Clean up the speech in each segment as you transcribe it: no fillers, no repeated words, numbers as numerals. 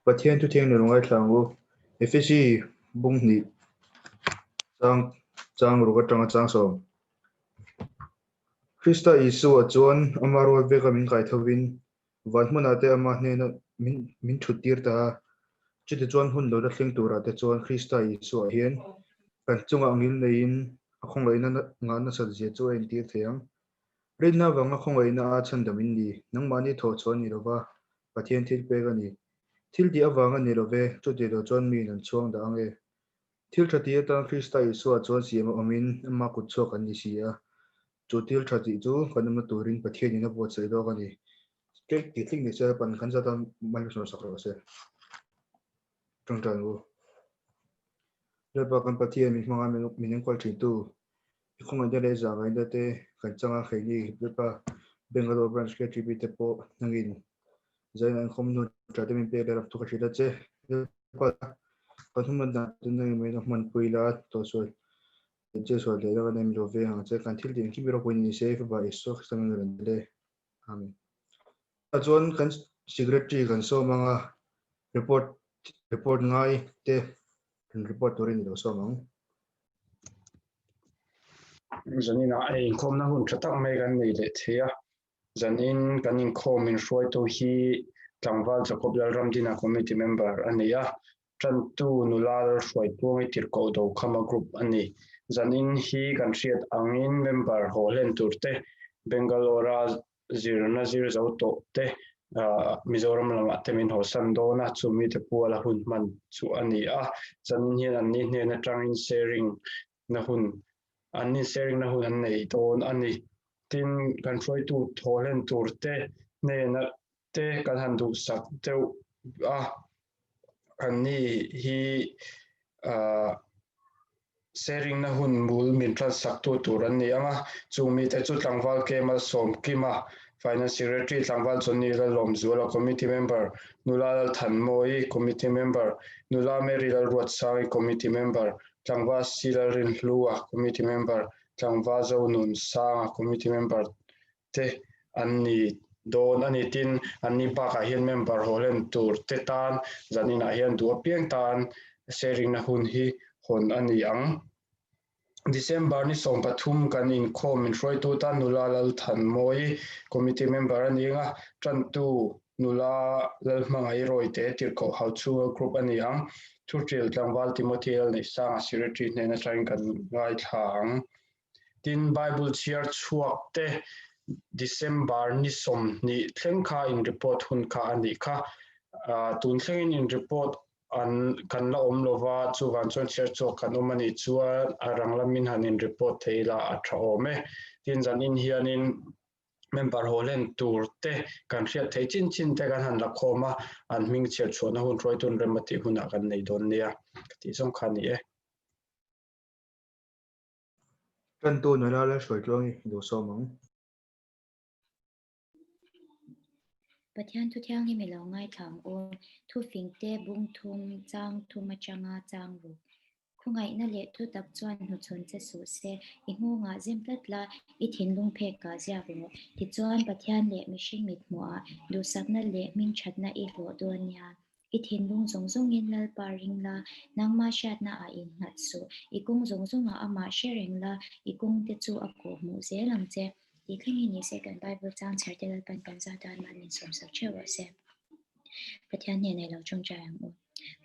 Pathian thuthiang nen ngaithla ang u. Efesi bung hnih chang chang ruk atanga chang sawm. Krista Isua chuan ama rual veka min kai thovin van hmunah te ama hnena min min thut tir ta a. Chutichuan hun lo la thleng turah te chuan Krista Isua hian kan chungah ngil neiin a khawngaihna ngah nasat zia chu a entir thei ang. Rinna avanga khawngaihna a chhandam in ni, nangmahni thawh chhuah a ni lova, Pathian thil pek a ni. Thil tih avanga ni love, chuti lo chuan miin an chhuang dah ang e. Thil tha tih atan Krista Isua chuan siam a awmin ama kut chhuak an ni si a. Chu thil tha tih chu kan awmna turin Pathianin a buatsaih lawk a ni. Cake tih tling ni se pan kan zat a malsawm sak rawh se. Tawngtai u. Lalpa kan Pathian min hmanga min enkawl thintu, i khawngaihna leh zahngaihna te kan changa keini Lalpa Bangalore Branch KTP te pawh nangin zain an khawm hnu tha te min pek leh ram thu ka hrilh a che. Lalpa kan hmanna dan chu nangin min hmanpui la tawhsual leh chesual leh la kan em lo ve ang che. Kan thil tih engkim i ropui ni se Fapa Isua Krista min rawn tel e. Amen. Chuan kan secretary kan sawm anga report report ngai te kan report turin i lo sawm ang. Zanin ah hei inkhawmna hun tha tak mai kan nei leh thei a, zanin kan inkhawm in hruaitu hi Tlangval Jacob Lalramdina committee member a ni a, tantu nula Lalhruaitluangi Tirhkoh Dokhama group a ni. Zanin hi kan hriat angin member haw hlen tur te Bangalore-a zirna zir zo tawh te Mizoram lamah te min hawsan dawn a, chumi te puala hun hman chu a ni a. Zanin hian anni hnen atangin sharing na hun anni sharing na hun an nei dawn a ni. Tin, kan hruaitu thaw hlen tur te hnena te kan han duhsak deuh a, anni hi Sharing na hun mul min transak tu tur an ni ang a, chung mite chu Tlangval Kemal Sawmkima, Finance Secretary, Tlangval Johnny Lalawmzuala, Committee Member, Nula Lalthanmawii, Committee Member, Nula Mary Lalruatsangi, Committee Member, Tlangval C Lalrinhlua, Committee Member, Tlangval Zonunsanga, Committee Member te an ni dawn a ni. Tin, anni bakah hian member haw hlen tur te tan zaninah hian duh apiang tan sharing na hun hi hawn a ni ang. December ni 13 kan inkhawm min hruaitu tan Nula Lalthanmawii committee member a ni ang a, tantu Nula Lalhmangaih Rawite Tirhkoh Hauchhunga group a ni ang. Thuhril Tlangval Timothy Lalneihsanga Secretary hnen atangin kan ngaithla ang. Tin, Bible chhiar chhuak te December ni 20 thleng kha in report hun kha a nih kha. Tun thlengin in report an kan la awm lova, chuvang chuan chhiar chhuak kan awm a nih chuan a rang lamin han in report thei ila a tha awm e. Tin, zanin hianin member haw hlen tur te kan hriat theih chin chin te kan han la khawm a, an hming chhiar chhuahna hun hruaitun rem a tih hunah kan nei dawn nia ka tih zawng kha a ni e. Tantu nula la hruai tluang i duh sawm ang. Pathian thu thianghlim i lo ngaithla ang u. Thufing te bung thum, chang thum atanga chang ruk. Khawngaihna leh thutak chuan hnuchhawn che suh se, i nghawngah zem tlat la, i thinlung phekah ziak rawh. Tichuan Pathian leh mihring mithmuhah duhsakna leh hmingthatna i hlawh dawn nia. I thinlung zawng zawngin Lalpa ring la, nangmah hriatna ah innghat suh. I kawng zawng zawngah amah hre reng la, i kawngte chu a kawh hmuh zel ang che. Tih thleng hi ni se kan Bible chang chhiar te Lalpan kan zat a, mahni sawmsak theuh rawh se. Pathian hnenah i lo tawngtai ang u.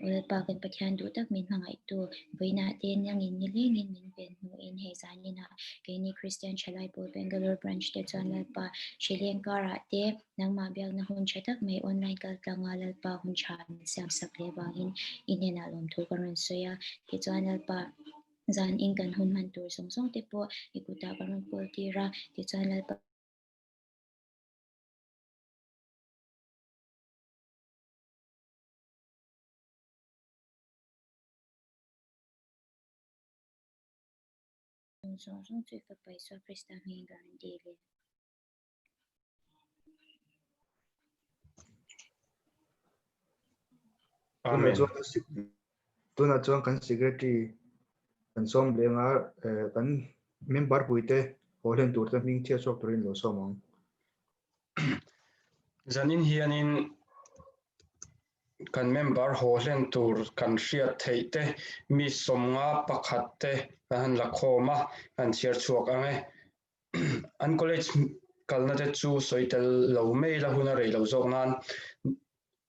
Aw Lalpa kan Pathian duh tak min hmangaihtu, vawiinah te nangin nilengin min ven hnuin hei zaninah keini Kristian Thalai Pawl Bangalore Branch te chuan Lalpa hrileng karah te Nangmah biakna hun tha tak mai online kal tlanga Lalpa hun tha min siam sak leh vangin i hnenah lawmthu ka rawn sawi a. Tichuan Lalpa zan in kan hun hman tur zawng zawng te pawh i kutah ka rawn kawl tir a. Tichuan Lalpa. Zawng zawng chu i fapa Isua Krista hmingin ka rawn dil e. Amen. Tunah chuan kan secretary kan sawm leng a, kan member puite haw hlen tur te hming chhiat chhuak turin lo sawm ang. Zanin hianin Kan member haw hlen tur kan hriat theih te mi 51 te kan han la khawm a, kan chhiar chhuak ang e. An college kalna te chu sawi tel lo mai la hun a rei lo zawk nan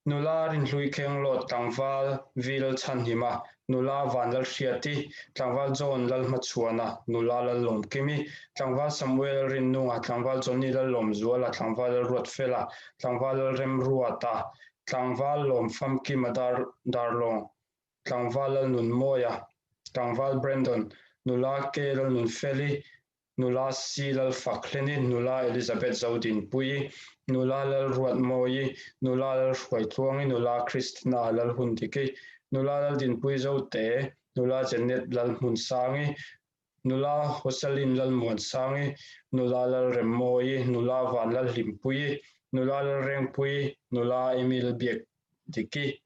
Nula Rinhlui Khenglawt tlangval Vi Lalchhanhima, Nula Vanlalhriati, tlangval John Lalhmachhuana, Nula Lallawmkimi, tlangval Samuel Lalrinnunga, tlangval Johnny Lallawmzuala, tlangval Lalruatfela, tlangval Lalremruata, tlangval Lawmfamkima Darlawng, tlangval Lalnunmawia, tlangval Brandon, Nula K Lalnunfeli, Nula C. Lalfakhleni, Nula Elizabeth Zodinpuii, Nula Lalruatmawii, Nula Lalhruaitluangi, Nula Christina Lalhundiki, Nula Laldinpuii Zote, Nula Janet Lalhmunsangi, Nula Hosalin Lalmuansangi, Nula Lalremmawii, Nula Vanlalhlimpuii, Nula Lalrengpuii, Nula Amy Lalbiakdiki.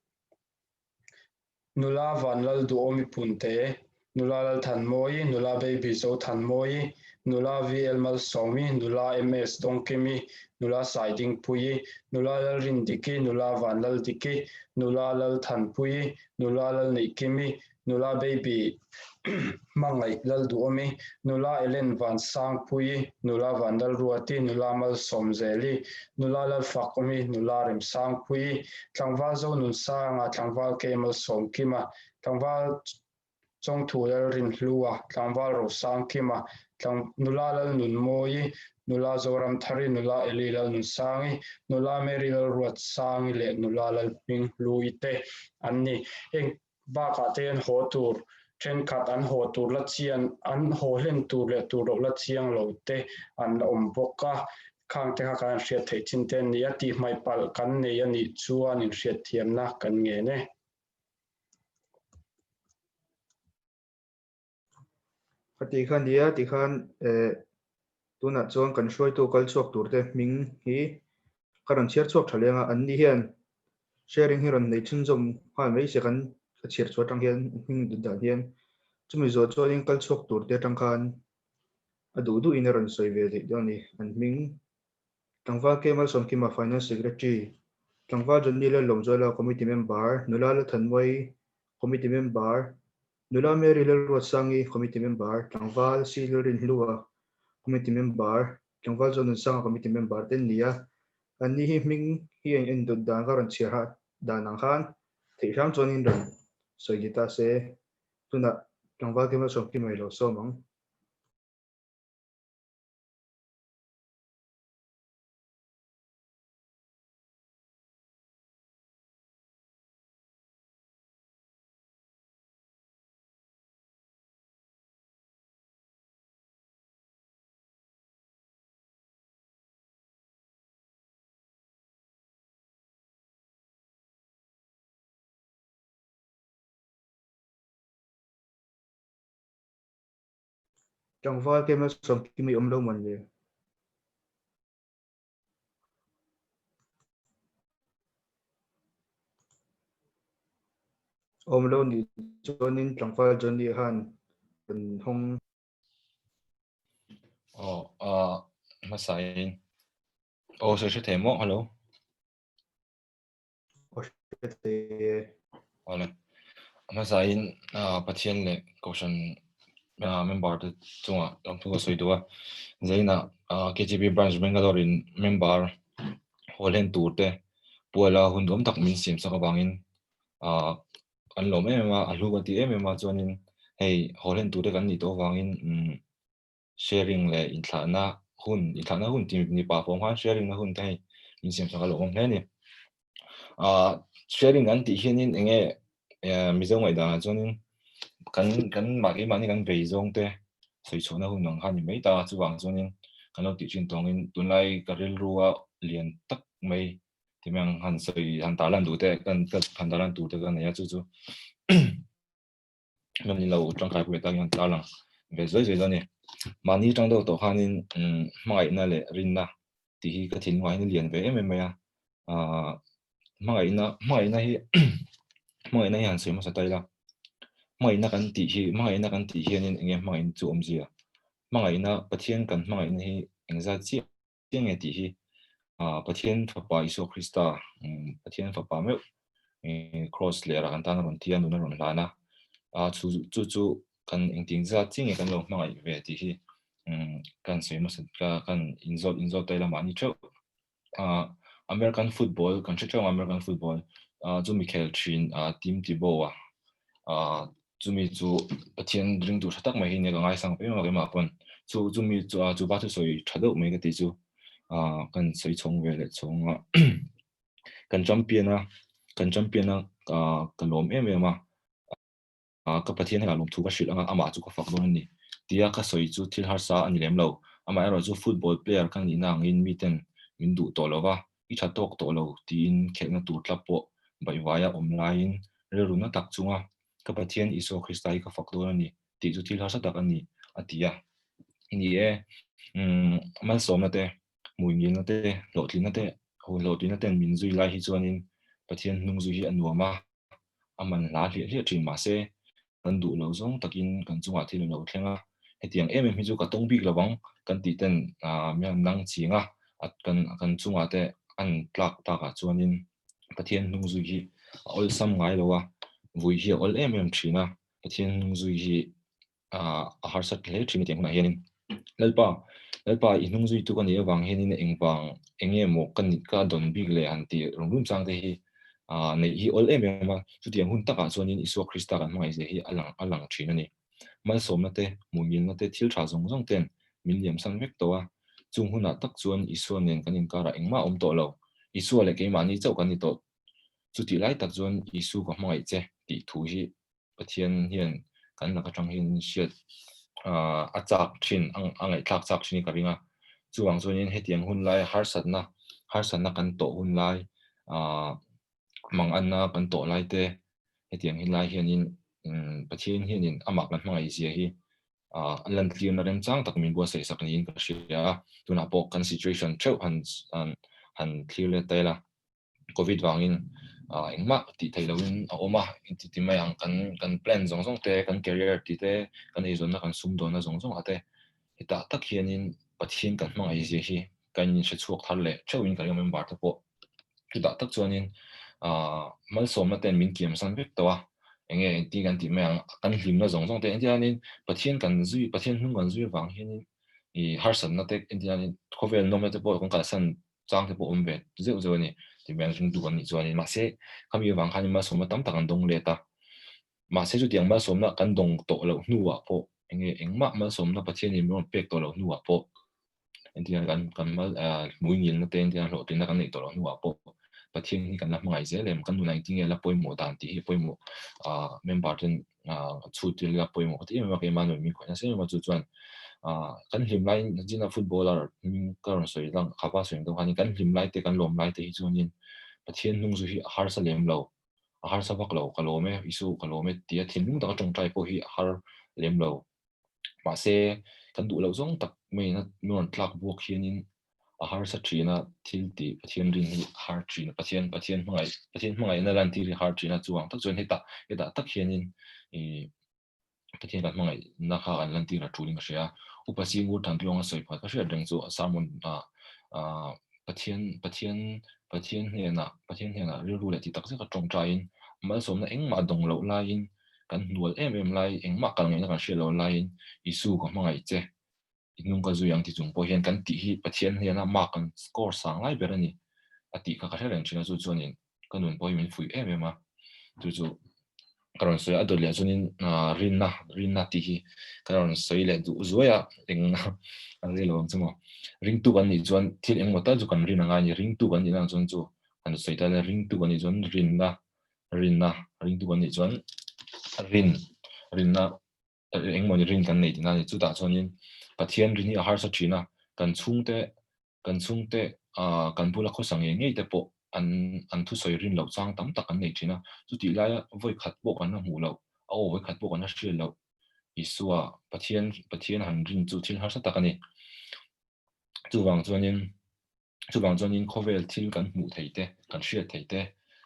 Nula Vanlalduhawmi Punte, Nula Lalthanmawii, Nula Baby Zothanmawii, Nula VL Malsawmi, Nula MS Dawngkimi, Nula Saidingpuii, Nula Lalrindiki, Nula Vanlaldiki, Nula Lalthanpuii, Nula Lalneihkimi, Nula Baby Hmangaih Lalduhawmi, Nula Ellen Vansangpuii, Nula Vanlalruati, Nula Malsawmzeli, Nula Lalfakawmi, Nula Remsangpuii, Tlangval Zonunsanga, Tlangval Kei Malsawmkima, Tlangval Chawngthu Lalrinhlua, Tlangval Rosangkima, Nula Lalnunmawii, Nula Zoramthari, Nula Eli Lalnunsangi, Nula Mary Lalruatsangi leh Nula Lalhminghluii te an ni. Heng Bakah te an haw tur thenkhat an haw tur la chian an haw hlen tur leh tur loh la chiang lo te an la awm bawk a, khang te kha kan hriat theih chin te an ni a, tihhmaih palh kan nei a nih chuan inhriatthiamna kan ngen e. Ka tih kha nia tikhan eh tunah chuan kan hruaitu kal chhuak tur te hming hi ka rawn chhiar chhuak tha leng a, an ni hian sharing hi rawn nei chhunzawm nghal mai se kan ka chhiar chhuah atang hian hming duh dan hian chumi zawh chuanin kal chhuak tur te atang khan a duh duhin a rawn sawi ve theih dawn a ni an hming Tlangval K Malsawmkima Finance Secretary Tlangval Johnny Lalawmzuala Committee Member Nula Lalthanmawii Committee Member Nula Mary Lalruatsangi, Committee Member, Tlangval C. Lalrinhlua, Committee Member, Tlangval Zonunsanga, Committee Member te an ni a. An ni hi hming hi a in en dawt dan ka rawn chhiar ha dan ang khan theih hram chuanin rawn sawi ni ta se, tunah Tlangval Kemal Sawmkima i lo sawm ang. Tlangval Kemal Sawmkima i awm lo mawn le? Awm lo nih chuanin tlangval Johnny khan rawn hawng. Aw ah hmasain aw sawi hre thei maw hello. Aw hre thei e. Awle hmasain Pathian leh Kohhran member te chungah lawmthu ka sawi duh a zainah KGB branch Bangalore in member haw hlen tur te puala hun duhawm tak min siam sak avangin an lawm em em a a hlu ka ti em em a chuanin hei haw hlen tur te kan nih tawh avangin sharing leh inthlahna hun inthlahna hun tih ni pah pawh khan sharing na hun te hei min siam sak a lawmawm hle a ni. Ahh sharing an tih hianin eng nge Mizo ngaihdanah chuanin kan kan mahni mahni kan vei zawng te sawi chhuahna hun ang kha a ni mai ta a, chuvang chuanin kan lo tih thin tawngin tunlai ka rilrua lian tak mai ti mai ang han sawi han tarlan duh te kan han tarlan tur te ka nei a chu chu Lam ni lo tangkai pawh tan hian tar lang ve zuai zuai dawn a ni. Mahni tang deuh tawh khanin hmangaihna leh rinna tih hi ka thinlungah hian a lian ve em em mai a. Aaa hmangaihna hmangaihna hi hmangaihna hi han sawi hmasa ta ila. Hmangaihna kan tih hi hmangaihna kan tih hianin eng nge hmangaihna chu awmzia? Hmangaihna Pathian kan hmangaihna hi engzat chiah nge tih hi Pathian fapa Isua Krista Pathian fapa meuh. Kraws leh rah kan tan a rawn thi a, nun a rawn hlan a. Chu chu chu kan engtin zat chi nge kan lo hmangaih ve tih hi kan sawi hmasa kan inzawt inzawt ta ila mahni theuh. American football kan hre theuh ang American football chumi khel thin Tim Tebow a chumi chu Pathian ringtu tha tak mai hi nia ka ngaisang em em a pawn chu chumi chu chu pa thusawi tha deuh mai ka tih chu kan sawi chhawng ve leh chhawng a kan champion a kan champion a ka lawm em em a. Ka Pathian hnenah lawmthu ka hrilh anga amah chu ka fak dawn a ni tia ka sawi chu thil harsa a ni lem lo. Amaherawh chu football player ka nihna angin miten min duh tawh lo va, i tha tawk tawh lo tiin khelhna tur tlap pawh baihvaia awm laiin rilru na tak chunga ka Pathian Isua Krista hi ka fak dawn a ni tih chu thil harsa tak a ni a ti a. Ni e, malsawmna te, hmuingilna te, hlawhtlinna te, hlawhtlinna ten min zui lai hi chuanin Pathian hnung zui hi a nuam a. a man hla hliah hliah thin mahse kan duh lo zawng takin kan chungah thil a lo thleng a, hetiang em em hi chu ka tawng bik lo ang kan tih ten mian nang ching a, kan kan chungah te an tlak takah chuanin Pathian hnung zui hi a awlsam ngai lo a, vui hi a awl em em thin a, Pathian hnung zui hi a harsat hle thin hetiang hunah hianin Lalpa Lalpa i hnung zuitu ka nih avang hianin engvang enge maw ka nih ka dawn bik leh han tih rum rum chang te hi neih hi awl em em a, chutiang hun takah chuanin Isua Krista kan hmangaih zia hi a lang a lang thin a ni. Malsawmna te, hmuhngilna te, thil tha zawng zawng ten min liamsan vek tawh a, chung hunah tak chuan Isua nen kan inkarah engmah a awm tawh lo, Isua leh keimahni chauh kan ni tawh. Chutih lai tak chuan Isu ka hmangaih che tih thu hi Pathian hian kan lak atang hian hriat a chak thin a ngaihthlak chak thin hi ka ring a. Chuvang chuanin hetiang hun lai harsatna harsatna kan tawh hun lai manganna kan tawh lai te hetiang hi lai hianin Pathian hianin amah kan hmangaih zia hi a lantirna remchang tak min buatsaih sak niin ka hria a. Tunah pawh kan situation theuh han han thlir let ta ila. Covid vangin engmah tih theih lohin a awm a, inti ti mai ang kan kan plan zawng zawng te, kan career tih te, kan eizawnna kan sumdawnna zawng zawng ah te hetah tak hianin Pathian kan hmangaih zia hi kan inhre chhuak thar leh theuhin ka ring a member te pawh chutah tak chuanin malsawmna ten min kiam san vek tawh a, enge engti kan tih mai ang kan hlimna zawng zawng te engti hianin Pathian kan zui Pathian hnung kan zui avang hianin ih harsatna te engti hianin khawvel nawmna te pawh kan kalsan chang te pawh awm ve zeuh zeuh a ni tih mai ringtu kan nih chuanin mahse khami avang khanin malsawmna tam tak an dawng let a, mahse chutiang malsawmna kan dawng tawh loh hnuah pawh enge engmah malsawmna Pathianin min rawn pek tawh loh hnuah pawh engtin kan kan mal hmuingilna te engtin hlawhtlinna kan neih tawh loh hnuah pawh Pathian hi kan la hmangaih zel em kan nunah engtin nge la pawimawh dan tih hi pawimawh member ten chhut ila la pawimawh ka ti em em a keimah nuam min khawih nasa em em a chu chuan kan hlim lai zina footballer hming ka rawn sawi lang kha pa sawi ang deuh khanin kan hlim lai te kan lawm lai te hi chuanin Pathian hnung zu hi a harsa lem lo a harsa vak lo ka lawm e Isu ka lawm e tia thinlung taka tawngtai pawh hi a har lem lo mahse kan duh loh zawng tak mai na min rawn tlak buak hianin a harsa thin a, thil tih Pathian rin hi a har thin a, Pathian Pathian hmangaih Pathian hmangaihna lantir hi a har thin a, chuvang tak chuan hetah hetah tak hianin ih Pathian kan hmangaihna kha kan lantir a tulin ka hria a, Upa Singur Thantluanga sawi pakhat ka hriat reng chu sermon ah ah Pathian Pathian Pathian hnenah Pathian hnenah rilru leh tih tak zet a tawngtaiin malsawmna engmah dawng loh laiin kan hnual em em lai engmah kal ngaihna kan hriat loh laiin Isu ka hmangaih che I hnung ka zui ang ti chung pawh hian kan tih hi Pathian hnena mark kan score sang lai ber a ni a tih kha ka hre reng thin a, chu chuanin ka nun pawh hi min fuih em em a, chu chu ka rawn sawi a, a dawt leh chuanin rinna rinna tih hi ka rawn sawi leh duh zuai a, eng a rei lo ang chu maw. Ringtu kan nih chuan thil engmaw tal chu kan rin a ngai a ni, ringtu kan nih na ang chuan chu han sawi ta ila ringtu kan nih chuan rinna rinna ringtu kan nih chuan rin rinna engmawni rin kan nei tihna a ni. Chutah chuanin Pathian rin hi a harsa thin a, kan chhungte kan chhungte kan bula khawsa ngei ngei te pawh an an thusawi rin loh chang tam tak an nei thin a. Chutih laia vawi khat pawh kan la hmuh loh, a aw vawi khat pawh kan la hriat loh Isua Pathian Pathian han rin chu thil harsa tak a ni. Chuvang chuanin Chuvang chuanin khawvel thil kan hmuh theih te, kan hriat theih te,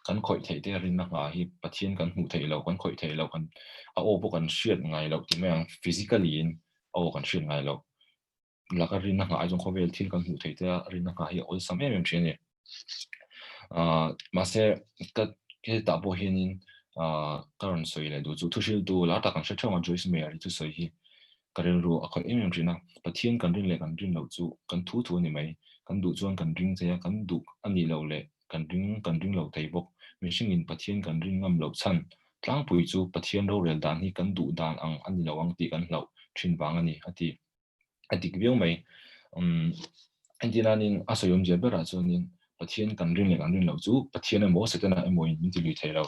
kan khawih theih te rinna hma hi Pathian kan hmuh theih loh, kan khawih theih loh, kan a aw pawh kan hriat ngai loh tih mai ang, physically in a aw kan hriat ngai loh laka rinna nghah ai chuan khawvel thil kan hmuh theih te a rinna nghah hi a awlsam em em thin a ni. Mahse ka. Hetah pawh hianin ka rawn sawi leh duh chu thuhriltu lar tak an hre theuh ang a, Joyce Meyer hi thusawi hi ka rilru a khawih em em thin a. Pathian kan rin leh kan rin loh chu kan thu thu a ni mai. Kan duh chuan kan ring thei a, kan duh a nih loh leh kan ring kan ring lo thei bawk. Mihringin Pathian kan rin ngam loh chhan tlangpui chu Pathian rorel dan hi kan duh dan ang a ni lo ang tih kan hlauh thin vang a ni, a ti. A dik viau mai. Umm engtin nanin a sawi awmzia berah chuanin Pathian kan rin leh kan rin loh chu Pathian emaw Setana emawin min ti lui thei lo.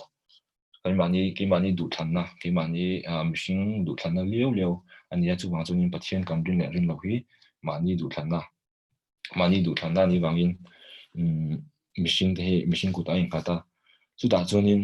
Keimahni keimahni duhthlanna keimahni mihring duhthlanna liau liau a nia chuvang chuanin Pathian kan rin leh rin loh hi mahni duhthlanna mahni duhthlanna a nih vangin umm mihring te hi mihring kutah a innghat a. Chutah chuanin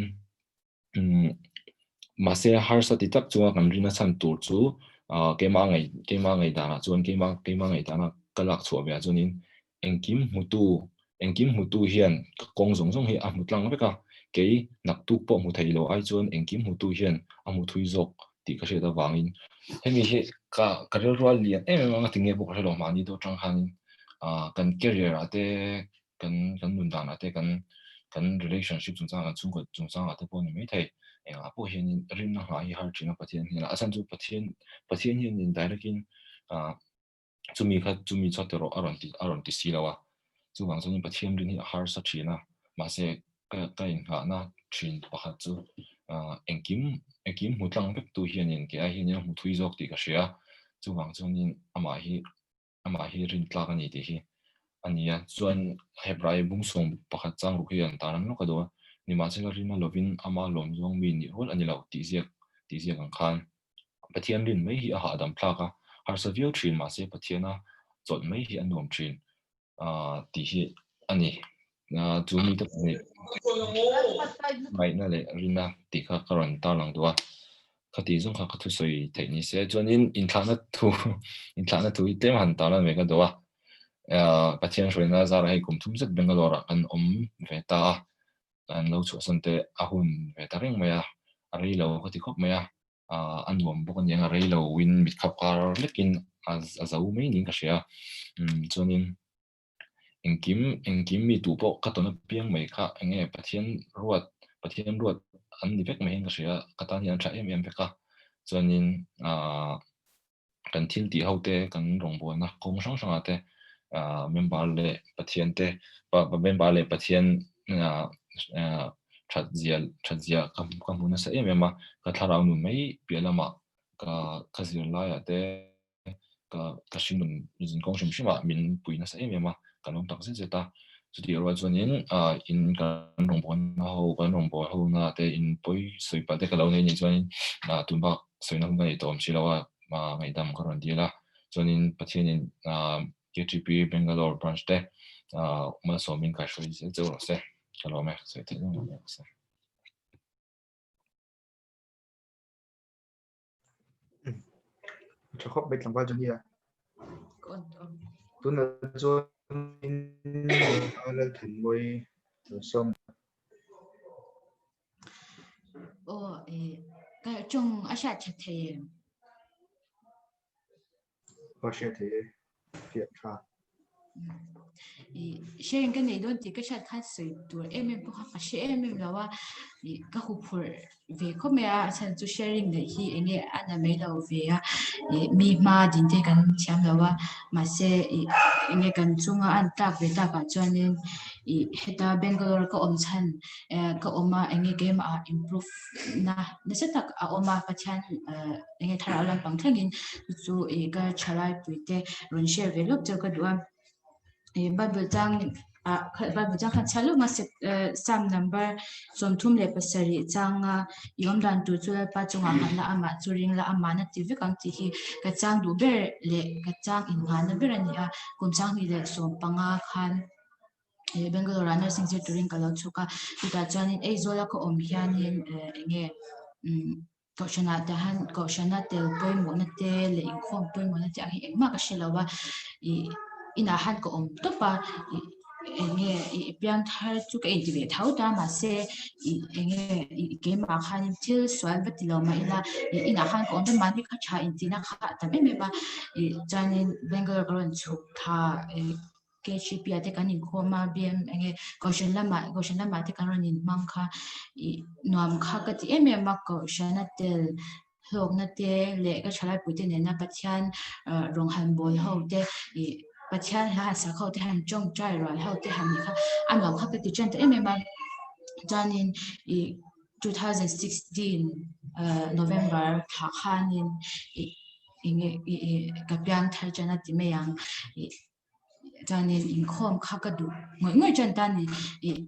Mahse harsa ti tak chunga kan rin a chhan tur chu keimah ngaih keimah ngaihdanah chuan keimah keimah ngaihdana ka lak chhuah ve ah chuanin engkim hmutu engkim hmutu hian ka kawng zawng zawng hi a hmu tlang vek a, kei naktuk pawh hmu thei lo ai chuan engkim hmutu hian a hmu thui zawk tih ka hriat avangin hemi hi ka ka rilrual lian em em anga tinge pawh ka hre lo mahni deuh atang khanin kan career ah te kan kan nun danah te kan kan relationship chungchangah kan chhungkaw chungchangah te pawh a ni maithei. Engah pawh hianin rinna nghah hi har thin a Pathian hnenah a chhan chu Pathian Pathian hianin direct in ah chumi kha chumi chhuat erawh a rawn ti a rawn ti si lo a. Chuvang chuanin Pathian rin hi a harsa thin a mahse ka ka innghahna thin pakhat chu ah engkim engkim hmu tlang vek tu hianin kei ai hianin a hmu thui zawk tih ka hria a. Chuvang chuanin amah hi amah hi rin tlak a ni tih hi a ni a. Chuan Hebrai bungsawm pakhat chang ruk hi an tar ang lawk a duh a, nimahsela rin a lovin ama lawm zawng mi nih rual a ni lo tih ziak tih ziak ang khan Pathian rin mai hi a hahdam thlak a, harsa viau thin mahse Pathiana chawlh mai hi a nuam thin tih hi a ni. Chu mite pahnih ngaihna leh rinna tih kha ka rawn tarlang duh a, khati zawng kha ka thusawi theih ni se. Chuanin inthlahna thu inthlahna thu hi tlem han tarlan ve ka duh a, Pathian hruaina zarah hei kum thum zet Bangalore ah kan awm ve ta a, kan lo chhuahsan te a hun ve ta reng mai a, a rei lo ka ti khawp mai a, a nuam bawk a niang a rei lo in mitkhap kar lekin a zo mai niin ka hria a, chuanin Engkim engkim mi tu pawh ka tawn apiang mai kha eng nge Pathian ruat Pathian ruat an ni vek mai hian ka hria a, ka tan hian an tha em em vek a. Chuanin aah kan thil tih ho te kan rawngbawlna kawng hrang hrangah te aah member leh Pathian te member leh Pathian aah aah that zia that zia ka ka hmu nasa em em a, ka thlarau nun mai piah lamah ka ka zirlaiah te ka ka hringnun zin kawng hrim hrim ah min pui nasa em em a, ka lawm tak zet zet a. Chutih rual chuanin ah in kan rawngbawlna ho kan rawngbâwl ho na te in pawi sawi palh te ka lo nei anih chuanin ah tun bak sawina hun ka nei tawh awm si lo a, ah ngaihdam ka rawn dil a. Chuanin Pathianin ah KTP Bangalore branch te ah malsawmin kaihruai zel cheu rawh se, ka lawm e, sawi theih reng rawh se. Tha khawp mai tlangval chu nia. Tunah chuan Lalthanmawii sawm. Aw eh ka tawng a hriat that thei em? Aw hriat thei e. Fiah tha. Sharing ka nei dawn tih ka hriat khan sawi tur em em pawh kha ka hre em em lo a, ka huphurh ve khawp mai a, a chhan chu sharing neih hi eng nge a na mai lo ve a, ih mi hma din te kan thiam lo a, mahse ih eng nge kan chunga an tlak ve takah chuanin ih heta Bangalore ka awm chhan eh ka awm a eng nge keimah ah improve na nasa tak a awm a Pathian eh eng nge thlarau lampang thlengin chu chu ih ka thalai pui te rawn share ve lawk cheu ka duh a ih bible chang ah bible chang khan chhiat lawk a psalm number 37 changa i awm dan tur chu Lalpa chungah nghat la amah chu ring la amah na ti vek ang tih hi ka chang duh ber leh ka chang innghahna ber a ni a kum 2015 khan ih Bangalore ah nursing zir turin ka lo chhuk a chutah chuanin Aizawl a ka awm hianin eh eng nge umm Kohhranah te han kohhrana tel pawimawhna te leh inkhawm pawimawhna te ang hi engmah ka hre lo a ih inah han ka awm tawp a ih eng nge ih piangthar chu ka inti ve tho ta mahse ih eng nge ih keimah khanin thil sual va ti lo mah ila ih inah khan ka awm tawp mahni kha tha intihna kha a tam em em a ih chuanin Bangalore ka rawn chhuk thla ih. KHP ah te kan inkhawm a BM enge Kohhran lamah Kohhran lamah te kan rawn inhmang kha ih nuam kha ka ti em em a Kohhran a tel hlawkna te leh ka thalai te nena Pathian rawng han bawl ho te ih Pathian hla han sak ho te han tawngtai rual ho te han nih kha a nuam kha ka ti tan ta em em a chuanin ih 2016 November thla khanin ih enge ih ih ka piang thar tan a ti mai ang ih chuanin inkhawm kha ka duh ngawih ngawih tan ta a ni ih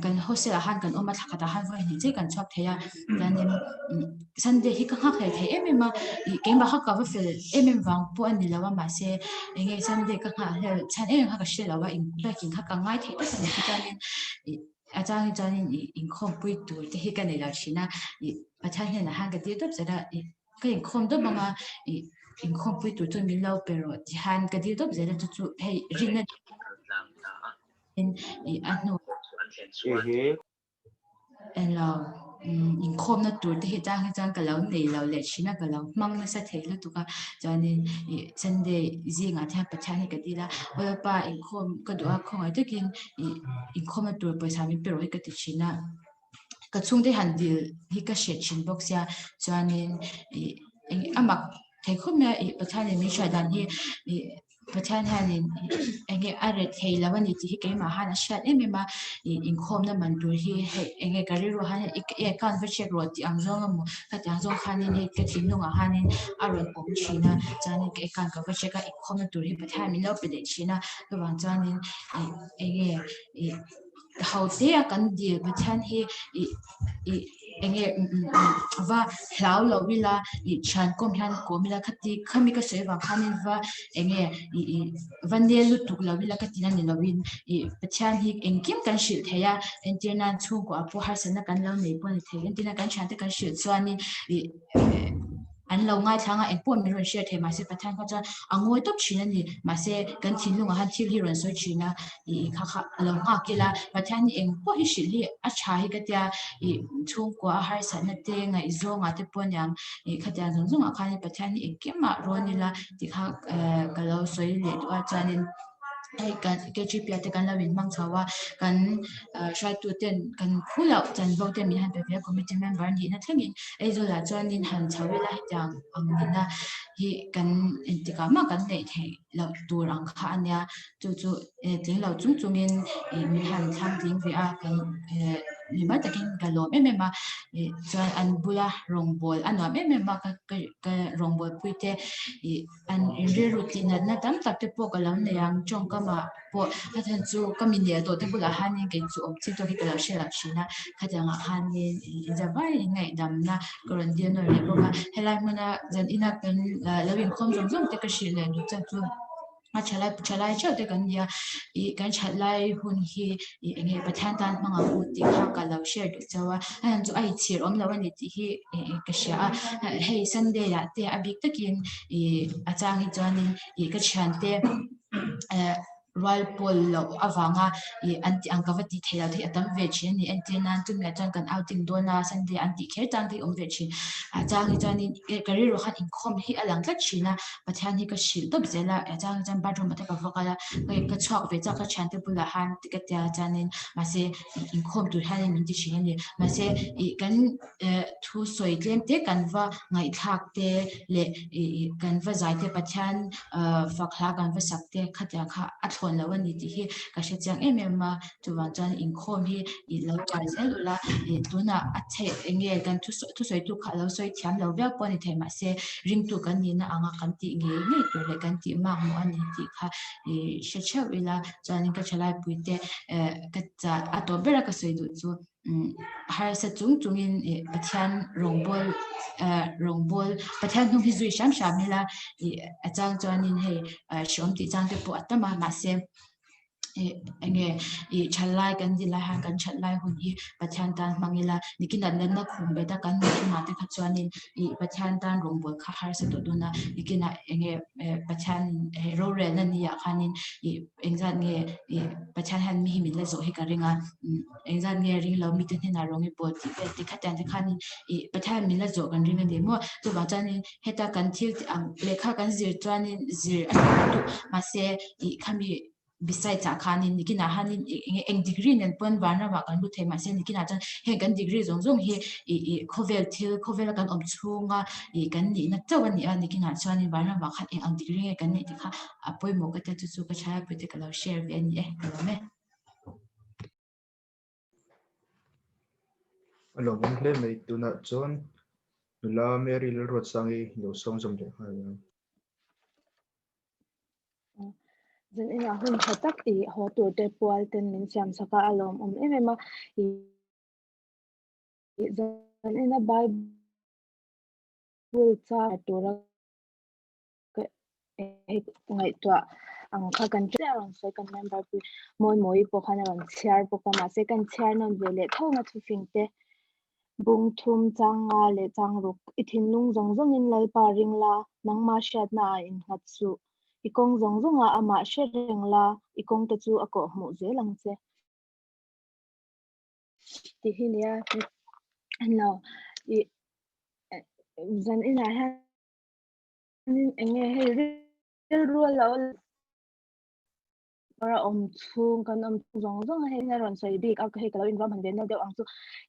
kan hostel ah khan kan awm a thla khatah khan vawi hnih chiah kan chhuak thei a chuanin Sunday hi ka nghak hlei thei em em a ih keimah kha ka va fel em em vang pawh a ni lo a mahse eng nge Sunday ka nghah hlel chhan em em kha ka hre lo a biakin kha ka ngai thei tak a ni chuanin ih a chang hi chuanin ih inkhawmpui tur te hi ka nei lo thin a ih Pathian hnenah khan ka tir tawp zel a ih. Ka inkhawm dawp ang a, ih inkhawmpui tur chuan min lo pe rawh ti hian ka dil dawp zel a chu chu hei rinna in ih a hnu englo inkhawmna tur te hi chang hi chuan ka lo nei lo leh thin a ka lo hmang nasa thei lutuk a chuanin ih Sunday zingah te hian Pathian hi ka dil a aw Lalpa inkhawm ka duh a khawngaih takin ih inkhawmna tur pawisa min pe rawh hi ka ti thin a. Ka chhungte han dil hi ka hriat thin bawk sia chuanin ih eng a mak thei khawp mai a ih Pathianin min hriat dan hi ih Pathian hianin eng nge a ret thei lo a ni tih hi keimah han a hriat em em a ih inkhawmna man tur hi hei eng nge ka rilru ah hian i account va check rawh tih ang zawng emaw khatiang zawng khanin hei ka thinlung ah khanin a rawn awm thin a chuanin ka account ka va check a inkhawmna tur hi Pathian min lo pe leh thin a chuvang chuanin ih eng nge ih. Ho te a kan dil Pathian hi ih ih enge va hlau lo ila ih thian kawm hian kawm ila khati khami ka sawi vang khanin va enge ih ih va nel lutuk lo ila ka tina ni lovin ih Pathian hi engkim kan hrilh thei a entir nan chhungkaw ah pawh harsatna kan lo nei pawh a ni thei entir nan kan thiante kan hrilh chuanin ih. An lo ngaithlang a, engpawh min rawn share thei mahse Pathian kha chuan a ngawi tawp thin a ni. Mahse kan thinlungah khan thil hi rawn sawi thin a, ih kha kha a lo nghak ila Pathian hi engpawh hi hrilh hi a tha hi ka tia ih chhungkua a harsatna te ngaihzawngah te pawh aniang ih khatiang zawng zawngah khan Pathian hi engkimah rawn ila tih kha ka lo sawi leh duh a chuanin hei kan KGP ah te kan lo inhmang chho a kan hruaitu ten kan phu loh chanvo te min han pe ve a committee member nihna thlengin Aizawl ah chuanin han chho ila hetiang ang nihna hi kan engtikah mah kan neih theih loh tur ang kha a nia chu chu tling lo chung chungin ih min han thlang tling ve a kan mimal takin ka lawm em em a ih chuan an bula rawngbawl a nuam em em a ka ka rawngbawl pui te ih. An rilru tih natna tam tak te pawh ka lo nei ang tawngkamah pawh a chhan chu ka mi nel tawh te bulah hianin kei chu awm chin tawk hi ka lo hre loh thin a khatiangah khanin inzavai in ngaihdamna ka rawn dil nawn leh bawk a helai hmuna zan ina kan lo inkhawm zawng zawng te ka hrilh leh duh chuan chu a thalai thalai theuh te kan nia ih kan that lai hun hi ih eng nge Pathian tan hmang ang u tih kha ka lo share duh chauh a a chhan chu a inchhir awm lo a ni tih hi ih ka hria a hei Sunday ah te a bik takin ih a chang hi chuanin ih ka thiante eh rual pawl loh avanga ih an tih ang ka va tih theih loh theih a tam ve thin a ni entir nan chumi ah chuan kan outing dawn a Sunday an tih kher chang te hi awm ve thin a chang hi chuanin ka rilru khan inkhawm hi a lang tlat thin a Pathian hi ka hrilh tawp zel a a chang hi chuan bathroom ah te ka va kal a ka chhuak ve chak ka thiante bulah khan ti ka tia chuanin mahse inkhawm tur hianin min ti thin a ni mahse ih kan eh thu sawi tlem te kan va ngaihthlak te leh ih kan va zai te Pathian ah fak hla kan va sak te khatiang kha a thlawn lo a ni tih hi ka hre chiang em em a chuvang chuan inkhawm hi ih lo ṭan zel ula ih tunah a chhe eng nge kan thusawi tu kha a lo sawi thiam lo viau pawh a ni thei mahse ringtu kan nihna anga kan tih ngei ngei tur leh kan tih mak maw a ni tih kha ih hre theuh ila chuanin ka ṭhalaipui te eh ka chah a tawp ber a ka sawi duh chu. Harsa chung chungin ih Pathian rawngbâwl eh rawngbâwl Pathian hnung hi zui hram hram ila ih a chang chuanin hei hrehawm tih chang te pawh a tam a mahse ih eng nge ih that lai kan dil lai hian kan that lai hun hi Pathian tan hmang ila nikinah natna khum bet a kan hmuh hunah te kha chuanin ih Pathian tan rawngbâwl kha harsa tawh dawn a nikinah eng nge eh Pathian rorelna ni ah khanin ih engzat nge ih Pathian hian mi hi min la zawh hi ka ring a. Engzat nge ring lo mite hnenah rawng i bawl tih vel tikha tiang te khanin ih Pathian min la zawh kan ring a ni maw? Chuvang chuanin heta kan thil tih ang lehkha kan zir chuanin zir a ṭha lutuk mahse ih khami. Besides ah khanin nikinah hanin eng eng degree nen pawn vanramah kan lut thei mahse nikinah chuan heng kan degree zawng zawng hi ih ih khawvel thil khawvela kan awm chhunga ih kan nihna chauh a ni a nikinah chuanin vanramah khan eng ang degree nge kan neih tih kha a pawimawh ka tia chu chu ka thalai pui te ka lo share ve a ni e ka lawm e. A lawmawm hle mai tunah chuan nula Mary Lalruatsangi lo sawm zawm leh nghal ang. Zan inah hun tha tak i haw tur te pual ten min siam sak a, a lawmawm em em a. Zan ina Bible char tura ka hei ngaihtuah ang kha kan chiah rawn sawi kan member pui mawi mawi pawh khan a rawn chhiar bawk a mahse kan chhiar nawn ve leh tho na thufing te bung thum chang nga leh chang ruk i thinlung zawng zawngin Lalpa ring la nangma hriatna ah innghat suh i kawng zawng zawngah amah hre reng la i kawng te chu a kawh hmuh zel ang che. Tih hi nia lo i zan inah hian eng nge hei rilru a lo a awm chhung kan awm zawng zawng a hei a rawn sawi bik a hei ka lo inruam han ve nal deuh ang chu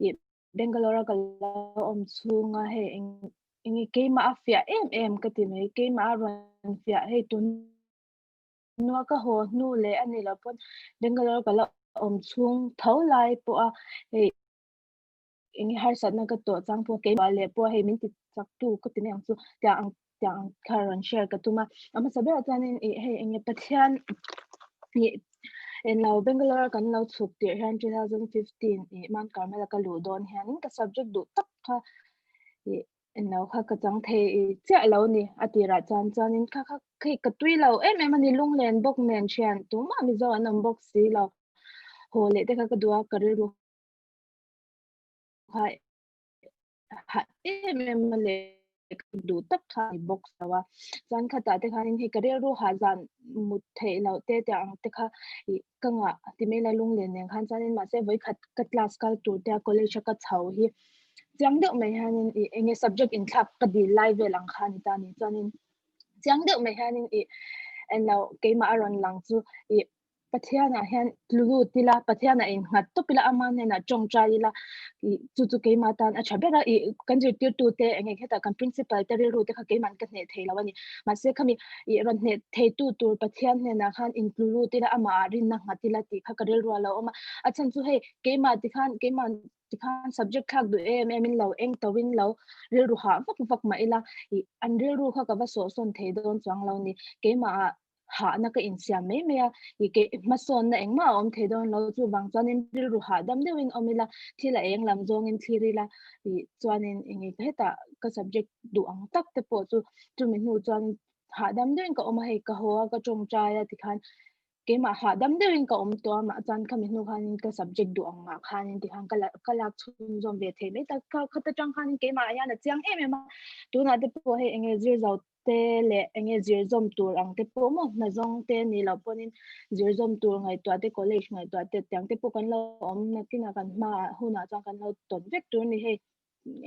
ih Bangalore a ka lo awm chhung a hei eng eng nge keimah a fiah em em ka ti mai keimah a rawn fiah hei tun nua ka haw hnu leh a ni lo pawn Bangalore ka la awm chhung tho lai pawh a hei eng nge harsatna ka tawh chang pawh keimah leh pawh hei min ti chak tu ka ti mai ang chu tiang ang tiang ang kha rawn share ka tum a a hmasa berah chuanin ih hei eng nge Pathian ih englo Bangalore a kan lo chhuk tirh hian 2015 ih Mount Carmel a ka luh dawn hianin ka subject duh tak kha ih englo kha ka chang thei chiah lo a ni a tirah chuan chuanin kha kha hei ka tui lo em em a ni lunglen bawk nen thian tumah Mizo an awm bawk si lo haw leh te kha ka duh a ka rilru kha ha em em a leh duh tak kha ni bawk lo a chuan khatah te khanin hei ka rilru ha zan mut theih loh te te ang te kha ih ka ngah ti mai la lunglen nen khan chuanin mahse vawikhat ka class kal tur te a college a ka chho hi chiang deuh mai hianin ih eng nge subject inthlak ka dil lai vel ang kha ni ta ni chuanin chiang deuh mai hianin ih englo keimah a rawn lang chu ih Pathianah hian tlu lut ila, Pathianah innghat tawp ila, ama hnenah tawngtai ila, ih chu chu keimah tan a tha ber a, ih kan zirtirtute eng nge hetah kan principal te rilru te kha keiman ka hneh thei lo a ni. Mahse khami ih rawn hneh theitu tur Pathian hnenah khan intlu lut ila, amah rinna nghat ila tih kha ka rilru a lo awm a. A chhan chu hei keimah tikhan keiman tikhan subject thlak duh em em in lo eng to in lo rilru hah vak vak mah ila, ih an rilru kha ka va sawhsawn thei dawn chuang lo ni. Keimah hahna ka insiam mai mai a, i ke hmasawnna engmah a awm thei dawn lo chuvang chuanin rilru hahdam deuhin awm ila, thil a eng lam zawngin thlir ila ih chuanin eng nge hetah ka subject duh ang tak te pawh chu chumi hnu chuan hahdam deuhin ka awm a, hei ka haw a ka tawngtai a tikhan keimah hahdam deuhin ka awm tawh a mah chuan khami hnu khanin ka subject duh ang ah khanin tikhan ka la ka lak chhunzawm ve thei mai ta kha khata tang khanin keimah hian a chiang em em a, tunah te pawh hei eng nge zir zo te leh eng nge zir zawm tur ang te pawh maw hna zawng te ni loh pawhin zir zawm tur ngaihtuah te college ngaihtuah te tiang te pawh kan lo awm nakinah kan hmaah hunah chuan kan lo tawn vek tur a ni hei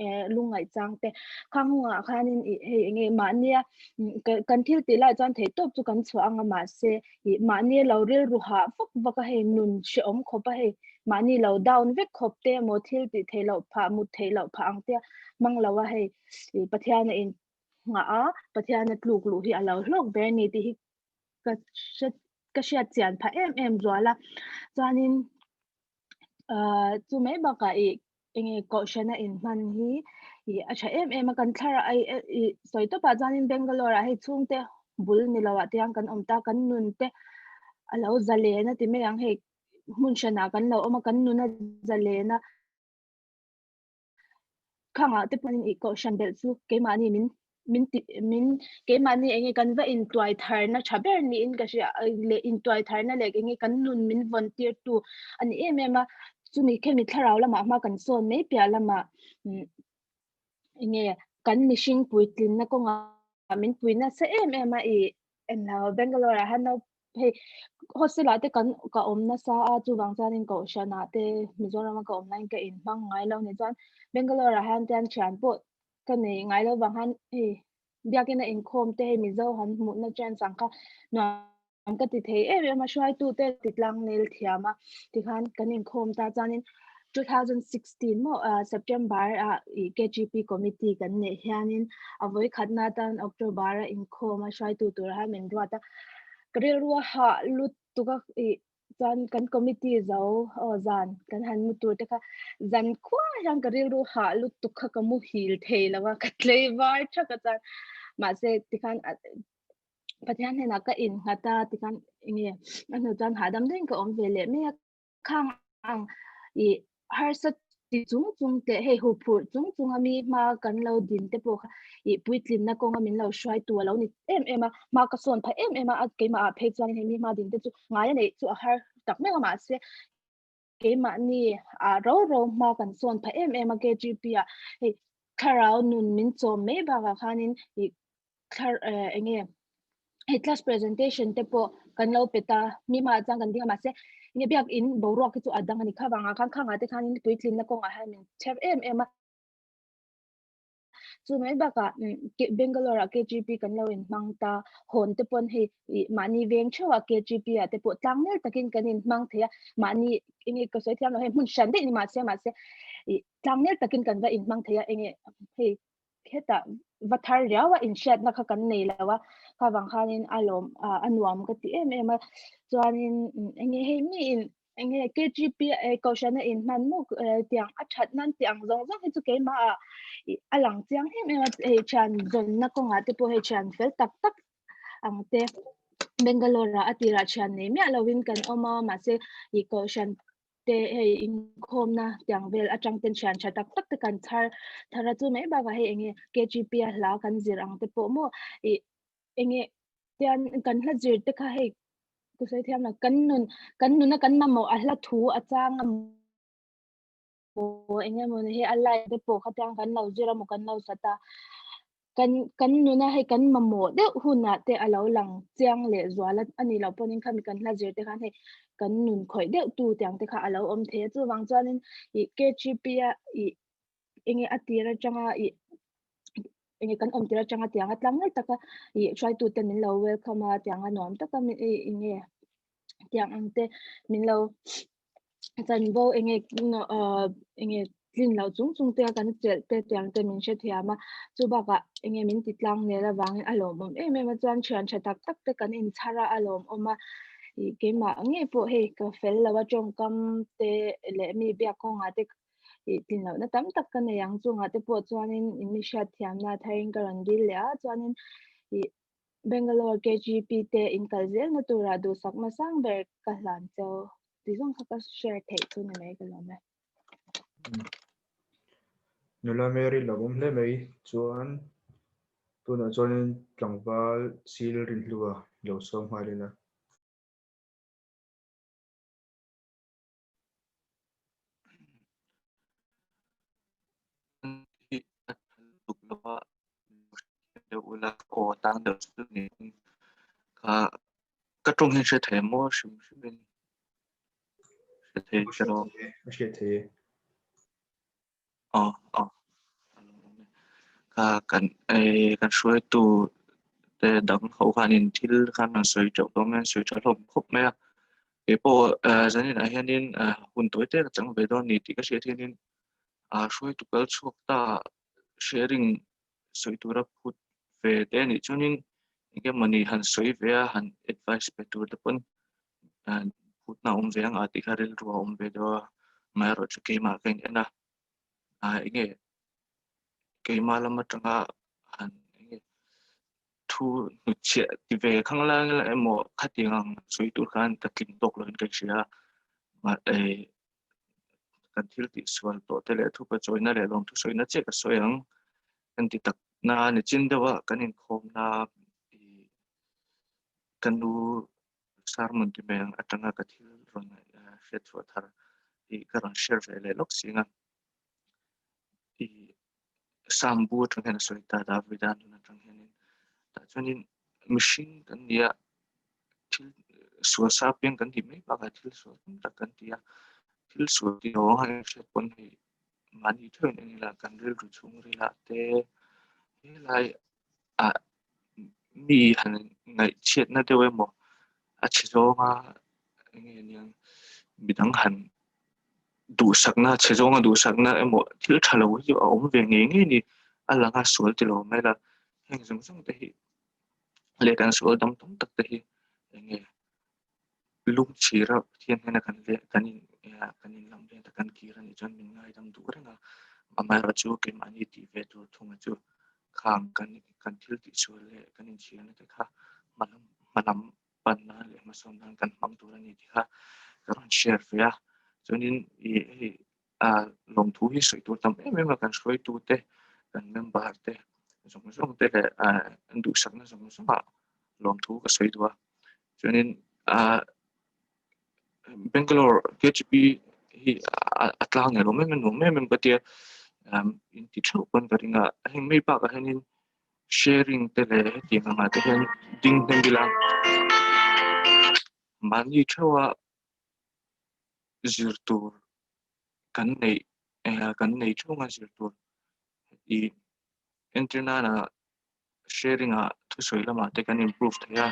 eh lungngaih chang te khang hungah khanin ih hei eng nge mahnia kan thil tih lai chuan theih tawp chu kan chhuah ang a mahse ih mahni lo rilru hah vak vak a hei nun hrehawm khawp a hei mahni lo down vek khawp te emaw thil tih theih loh phah mut theih loh phah ang te hmang lo a hei ih Pathian a in nghah a, Pathiana tluk luh hi a lo hlawk ber a ni tih hi ka hre ka hriat chian phah em em zual a. Chuanin ahh chu mai bakah ih eng nge kohhrana inhman hi ih a tha em em a, kan thlarau ai ih sawi tawpah chuanin Bangalore ah hei chhungte bul ni lo ah te hian kan awm ta, kan nun te a lo zalen a ti mai ang hei hmun hranah kan lo awm a, kan nun a zalen a. Khangah te pawhin ih kohhran belh chu keimahni min min ti min keimahni eng nge kan va intuai tharna tha ber niin ka hria leh intuai tharna leh eng nge kan nun min vawn tir tu a ni em em a chumi khemi thlarau lamah hma kan sawn mai piah lamah eng nge kan mihring puitlinna kawngah min pui nasa em em a ih englo Bangalore ah hian hei hostel ah te kan ka awm nasa a chuvang chuanin kohhran ah te Mizoram a ka awm laiin ka inhmang ngai lo ni chuan Bangalore ah hian chuan thian pawh ka nei ngai lo vang khan hei biakina inkhawm te hei Mizo han hmuhna chance ang kha nuam. ka ti thei em em a, hruaitute ti tlang nel thiam a, tikhan kan inkhawm ta chuanin 2016 maw September ah ih KGP committee kan neih hianin a vawi khatna atan October a inkhawm a hruaitu tur khan min ruat a, ka rilru a hah lutuk a ih chuan kan committee zo aw zan kan han mu tur te kha zan khua hian ka rilru hah lutuk kha ka muhil thei lo a, ka tlei var thak a chuan mahse tikhan Pathian hnenah ka innghat a tikhan enge a hnu chuan hahdam deuhin ka awm ve leh mai a khang ang ih harsa ti chung chung teh hei huphurh chung chung a mi hma kan lo din te pawh kha ih puitlinna kawnga min lo hruai tu a lo ni em em a hma ka sawn phah em em a keimah ah phei chuan hei mi hma din te chu ngai a neih chu a har tak meuh a mahse keimahni ah ro ro hma kan sawn phah em em a KGP ah hei thlarau nun min chawm mai bakah khanin ih thlar eh enge hei class presentation te pawh kan lo pe ta mi hmaah chuan kan ding a mahse enge biak in boruak hi chu a dang a ni kha vangah khan khangah te khanin puitlinna kawngah hian min chher em em a. Chu mai bakah Bangalore ah KGP kan lo inhmang ta, hawn te pawn hei ih mahni veng theuh ah KGP ah te pawh tlang nel takin kan inhmang thei a, mahni enge ka sawi thiam lo hei hmun hran daih ni mahse mahse ih tlang nel takin kan va inhmang thei a enge hei hetah va thar riau a inhriatna kha kan nei lo a, kha vang khanin a lawm a nuam ka ti em em a, chuanin enge hei miin Enge KGP eh kohhran a inhman muk eh tiang a that nan tih ang zawng zawng hi chu keimah ah ih a lang chiang em em a hei thian zawnna kawngah te pawh hei thian fel tak tak ang te Bangalore ah a tirah thian nei miah lovin kan awm a mahse ih kohhran te hei inkhawmna tiang vel atang ten thian tha tak tak te kan chhar thar a chu mai bakah hei enge KGP a hla kan zir ang te pawh maw ih enge tian kan hla zir te kha hei ka sawi thiam lo kan nun kan nuna kan mamawh a hla thu a chang a maw eng emaw ni hei a line te pawh khatiang kan lo zir a maw kan lo sat a kan kan nuna hei kan mamawh deuh hunah te a lo lang chiang leh zual a a nih loh pawhin khami kan hla zir te khan hei kan nun khawih deuh tu tiang te kha a lo awm thei a chuvang chuanin ih K_G_P a ih enge a tir atanga ih enge kan awm tir atanga tianga tlang ngei taka ih hruaitu te min lo welcome a tianga nuam taka min ih enge tiang ang te min lo chanvo enge ah enge tlin loh chung chung te a kan chelh te tiang te min hrethiam a chu bakah enge min ti tlang nel avangin a lawmawm em em a chuan thian tha tak tak te kan inchhar a a lawmawm a ih keimah ngei pawh hei ka fel lo a tawngkam te leh mi biak kawngah te ih tlin lohna tam tak ka nei ang chungah te pawh chuanin in mi hriat thiamna tharin ka rawn dil leh a chuanin ih Bangalore KGP te in kal zelna turah duhsakna sang ber ka hlan cheu tih zawng kha ka share theih chu ni mai ka lawm e. Nula Mary lo awm hle mai chuan tunah chuanin tlangval sil rinhlua lo sawm nghal ila. Ka tawng hian hre thei maw hrim hrim in hre thei ka rawh. A hriat thei e. Aw aw ka kan eh kan hruaitu te dang ho khanin thil khan an sawi teuh dawn mai a sawi tha hlawm khawp mai a keipawh eh zaninah hianin eh hun tawi te ka chang ve dawn a ni tih ka hriat hianin ah hruaitu kal chhuak ta sharing sawi tura phut ve te a nih chuanin eng emawni han sawi ve a han advice pe tur te pawn phutna a awm ve ang a tih kha rilru a awm ve deuh a amaherawhchu keimah ka in en a ah enge keimah lam atanga han enge thu hnutchhiah ti ve khang lai emaw khatiang ang sawi tur khan ka tling tawk lovin ka hria a kan thil tih sual tawh te leh thupa chawina leh lawmthu sawina chiah ka sawi ang kan ti tak na nichin deuh a kan inkhawmna ih ka nu sermon ti mai ang atanga ka thil rawn hriat chhuah thar tih ka rawn share ve leh lawk sing a ih Psalm bu atang hian a sawi ta Davida nun atang hianin tah chuanin mihring kan ni a thil sual sa piang kan tih mai bakah thil sual tam tak kan ti a thil sual tih ho ang hriat pawn hei mahni theuhin eng ila kan rilru chhungrilah te helai ah mi han ngaihchhiatna deuh emaw. A chhe zawnga enge niang midang han duhsakna chhe zawnga duhsakna emaw thil tha lo hi chu a awm ve ngei ngei ni. A langa sual ti lo mai la heng zawng zawng te hi leh kan sual dam tam tak te hi enge lungchhira Pathian hnena kan leh kan in kan in lam let a kan kir anih chuan min ngaidam duh reng a, amaherawhchu keimahni tih ve tur thunga chu khang kan kan thil tih sual leh kan inchhirna te kha hmalam hmalam pan nan leh hmasawn nan kan hmang tur a ni tih kha ka rawn share ve a, chuanin ih hei ah lawmthu hi sawi tur tam em em a kan hruaitu te kan member te zawng zawng te leh ah an duhsakna zawng zawng ah lawmthu ka sawi duh a chuanin ah Bangalore KGP hi a tlang nge lo em em nuam em em ka tia in ti theuh pawn ka ring a heng mai bakah hianin sharing te leh hetiang angah te hian ding hnem ila mahni theuha zir tur kan neih kan nei theuh anga zir tur ih entir nana sharing ah thusawi lamah te kan improve thei a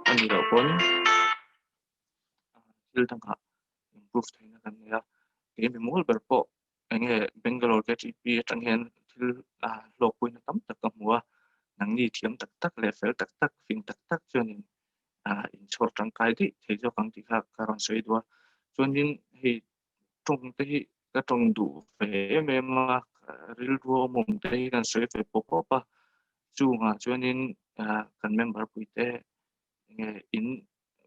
a nih loh pawn thil dangah improve theihna kan nei a kei mi mawl ber pawh enge Bangalore KTP atang hian thil hlawkpuina tam tak ka hmu a nangni thiam tak tak leh fel tak tak fing tak tak chuanin inchhawr tangkai daih thei zawk ang tih kha ka rawn sawi duh a chuanin hei tawng te hi ka tawng duh ve em em a rilru awm awm te hi kan sawi ve pawp pawp a chungah chuanin kan member pui te enge in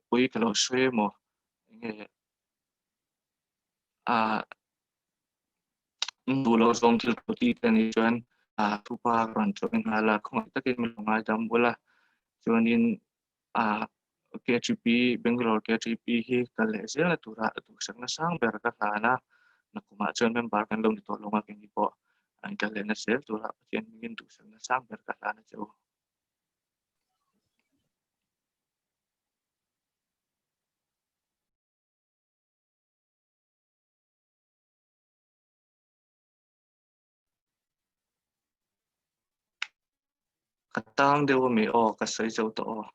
pui ka lo sawi emaw enge a duh loh zawng thil pawh ti te anih chuan thupa rawn chawih nghal a khawngaih takin min lo ngaidam bul a chuanin KTP Bangalore KTP hi kal leh zel na tura duhsakna sang ber ka hlan a nakumah chuan member kan lo ni tawh lo a keini pawh an kal leh na zel tura Pathian hmingin duhsakna sang ber ka hlan a che u. Ka tang deuh ami aw ka sawi zo tawh aw.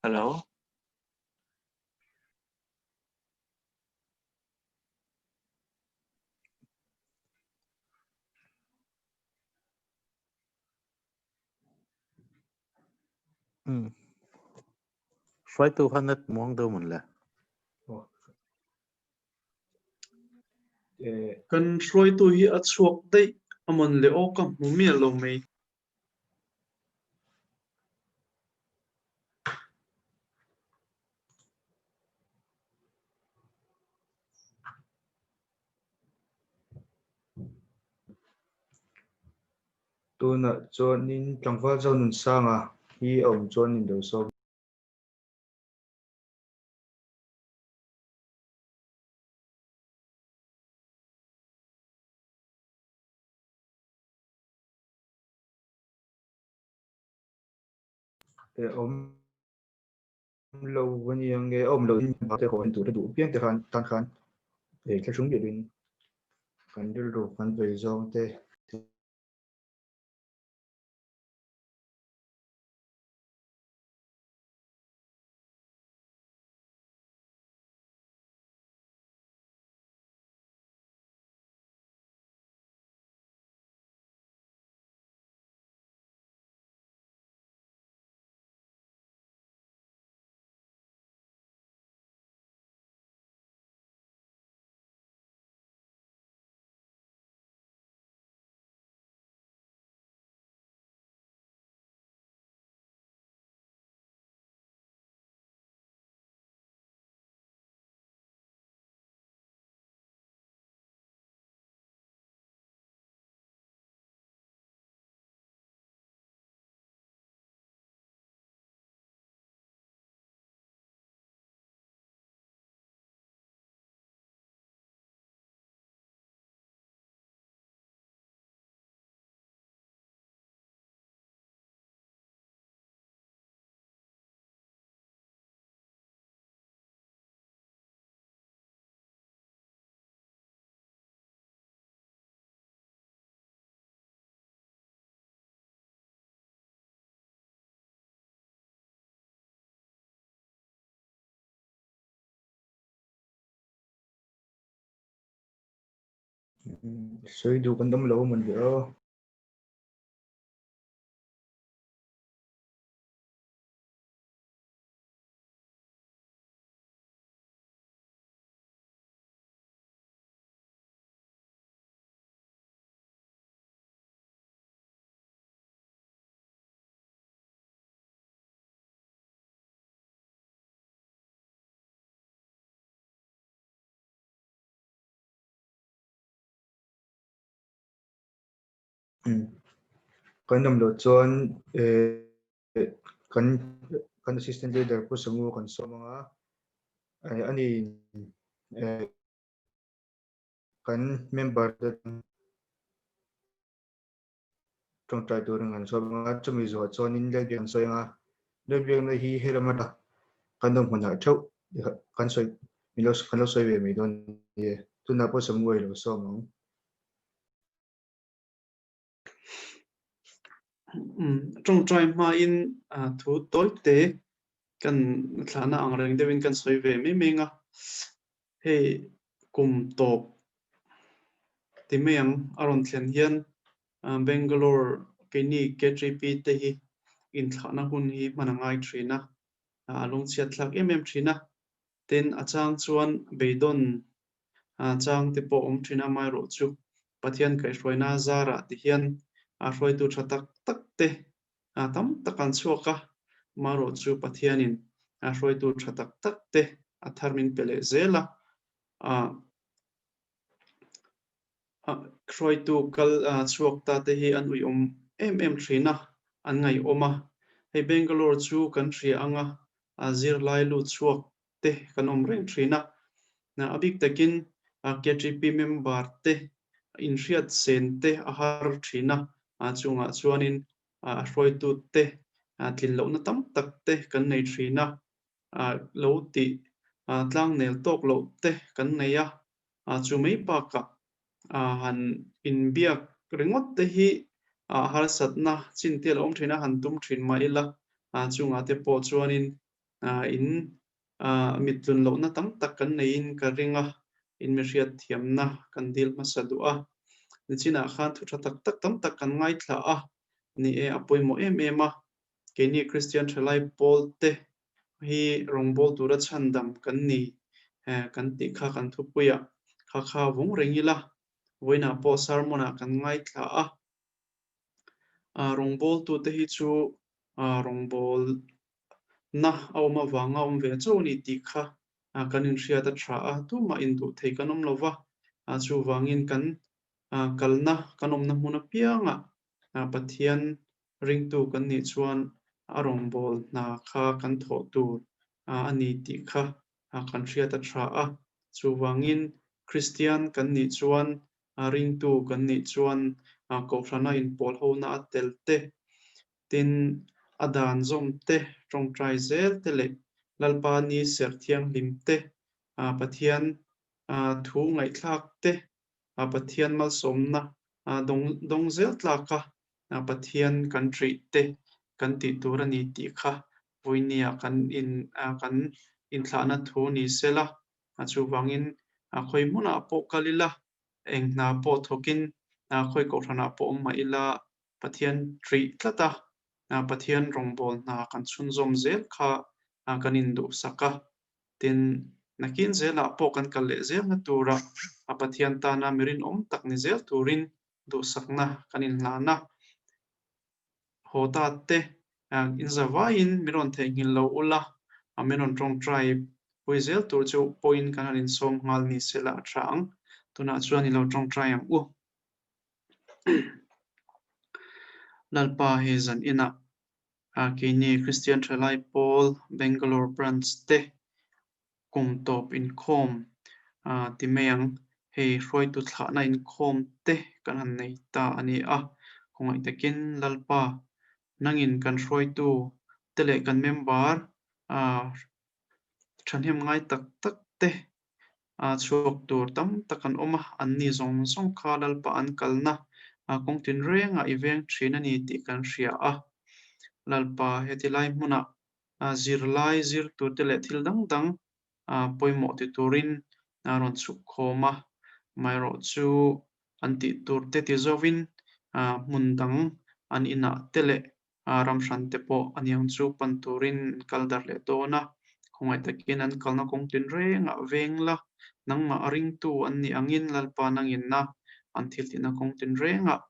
Hello. Hruaitu kha net muang deuh mun le. Kan hruaitu hi a chhuak daih a mawn le aw ka hmu miah lo mai. Tunah chuanin tlangval Zonunsanga hi a awm chuan in lo sawm. Awm lo a ni ang nge awm lo in te haw tur a duh piang te khan tan khan thlahrung deuhin kan rilru kan vei zawng te. Sawi duh kan awm lo a mawn le aw. Kan awm loh chuan kan kan assistant leader Pu Samu kan sawm ang a, ani kan member te tawngtai turin kan sawm ang a, chumi zuah chuanin Lalbiak an sawi ang a, Lalbiakna hi helam atang kan awm hmunah theuh kan sawi min lo kan lo sawi ve mai dawn a ni e, tunah pawh Samuel lo sawm ang. Tawngtai hmain thu tawi te kan thlahna ang reng deuhin kan sawi ve mai mai ang a, hei kum tawp ti mai ang a rawn thlen hian Bangalore keini KTP te hi inthlahna hun hi hman a ngai thin a, a lungchhiat thlak em em thin a, tin a chang chuan beidawn chang te pawh awm thin a, amaherawh chu Pathian kaihhruaina zarah ti hian hruaitu tha tak tak te tam tak an chhuak a, amaherawh chu Pathianin hruaitu tha tak tak te a thar min pe leh zel a, hruaitu kal chhuak ta te hi an uiawm em em thin a, an ngaihawm a, hei Bangalore chu kan hria anga zirlai lut chhuak te kan awm reng thin a, a bik takin KTP member te inhriat sen te a har thin a, chungah chuanin a hruaitu te tlin lohna tam tak te kan nei thin a, lo tih tlangnel tawk loh te kan nei a, chu mai bakah han inbiak ringawt te hi harsatna chin te a lo awm thin a, han tum thin mah ila chungah te pawh chuanin in mittlun lohna tam tak kan neiin ka ring a, in mi hriat thiamna kan dil hmasa duh a. Nichinah khan thu tha tak tak tam tak kan ngaithla a, ni e a pawimawh em em a, keini Kristian thalai pawl te hi rawngbâwl tura chhandam kan ni kan tih kha kan thupuiah kha kha vung reng ila, vawiinah pawh sermon-ah kan ngaithla a, rawngbâwltute hi chu rawngbâwl na a awm avanga awm ve chauh a ni tih kha kan inhriat a tha a, tumah induh thei kan awm lo va, chuvangin kan kalna kan awmna hmun apiangah Pathian ringtu kan nih chuan a rawngbâwl hna kha kan thawh tur a ni tih kha kan hriat a tha a, chuvangin Kristian kan nih chuan ringtu kan nih chuan Kohhrana inpawl hona a tel te Tin, a dan zawm te, tawngtai zel te leh Lalpa ni serh thianghlim te, Pathian thu ngaihthlak te, Pathian malsawmna dawng zel tlaka Pathian kan ṭih te kan tih tur a ni tih kha vawinia kan in kan inthlahna thu ni sela, chuvangin khawi hmunah pawh kal ila, eng hna pawh thawkin khawi kohhranah pawh awm mah ila Pathian ṭih tlat a, Pathian rawngbâwl hna kan chhunzawm zêl kha kan induhsak a. Tin, nakin zêlah pawh kan kal leh zêlna tura Pathian tâna mi rinawm tak ni zêl tûrin duhsakna kan inhlân a. Haw ta te, inzavaiin min rawn theihnghilh lo ula, min rawn ṭawngṭai pui zêl tûr chu pawhin kan han insâwm nghâl ni sela a ṭha ang. Tûnah chuan i lo ṭawngṭai ang u. Lalpa hi zan inah keini Kristian Thalai Pawl Bangalore Branch te kum tawp inkhawm ti mai ang. Hei hruaitu thlahna inkhawm te kan han nei ta a ni a, khawngaih takin Lalpa nangin kan hruaitu te leh kan member thahnem ngai tak tak te chhuak tur tam tak an awm a, anni zawng zawng kha Lalpa an kalna kawng tinrengah i veng thin a ni tih kan hria a. Lalpa heti lai hmunah zirlai zirtute leh thil dang dang pawimawh ti turin rawn chhuk khawm a, amaherawhchu. An tih tur te ti zovin hmun dang an inah te leh ram hran te pawh aniang chu pan turin an kal darh leh dawn a. Khawngaih takin an kalna kawng tin rengah veng la, nangmah a ringtu an nih angin Lalpa nangin a an thil tihna kawng tin rengah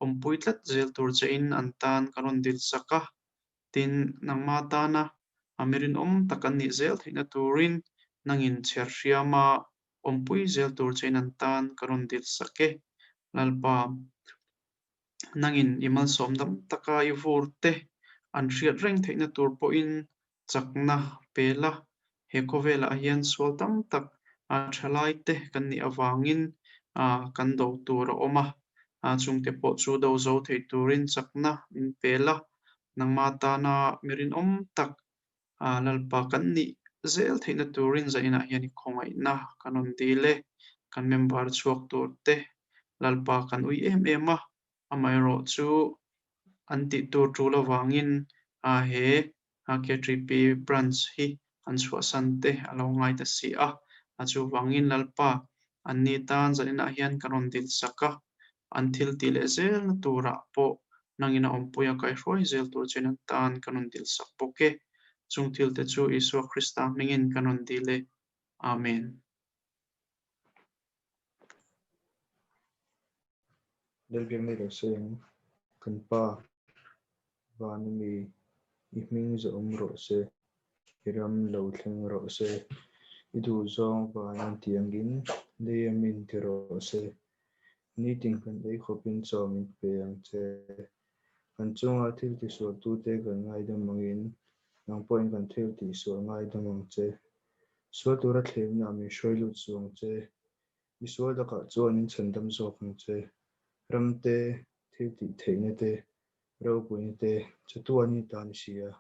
awmpui tlat zel tur chein an tan ka rawn dil sak a. Tin, nangmah tana a mi rinawm tak an nih zel theihna turin nangin chher hriama awmpui zel tur chein an tan ka rawn dil sak e. Lalpa, nangin i malsawm dam taka i vur te an hriat reng theihna tur pawhin chakna pe la. He khawvelah hian sual tam tak a thalai te kan nih avangin kan do tur a awm a, chungte pawh chu do zo thei turin chakna min pe la. Nangmah tana mi rinawm tak Lalpa kan nih zel theihna turin zainah hian i khawngaihna kan rawn dil e. Kan member chhuak tur te Lalpa kan ui em em a, amaherawhchu an tih tur tul avangin he KTP branch hi an chhuahsan te a lo ngai ta si a. Chuvangin Lalpa anni tan zaninah hian kan rawn dil sak a, an thil tih leh zelna turah pawh nangin a awmpui a kaihruai zel tur chuan an tan kan rawn dil sak bawk e. Chung thil te chu Isua Krista hmingin kan rawn dil e. Amen. Lalbiak nei lo se ang, kan Pa, van ami, i hming zawm rawh se, i ram lo thleng rawh se, i duhzawng van an tih angin lei amin ti rawh se. Nitin kan ei khawpin chaw min pe ang che. Kan chunga thil tisualtute kan ngaidam angin nang pawhin kan thil tihsual ngaidam ang che. Sual tura thlemna min hruai lut suh ang che. Misual lakah chuan min chhandam zawk ang che. Ram te, thil tih theihna te, ropuina te, chatuan i ta ni si a.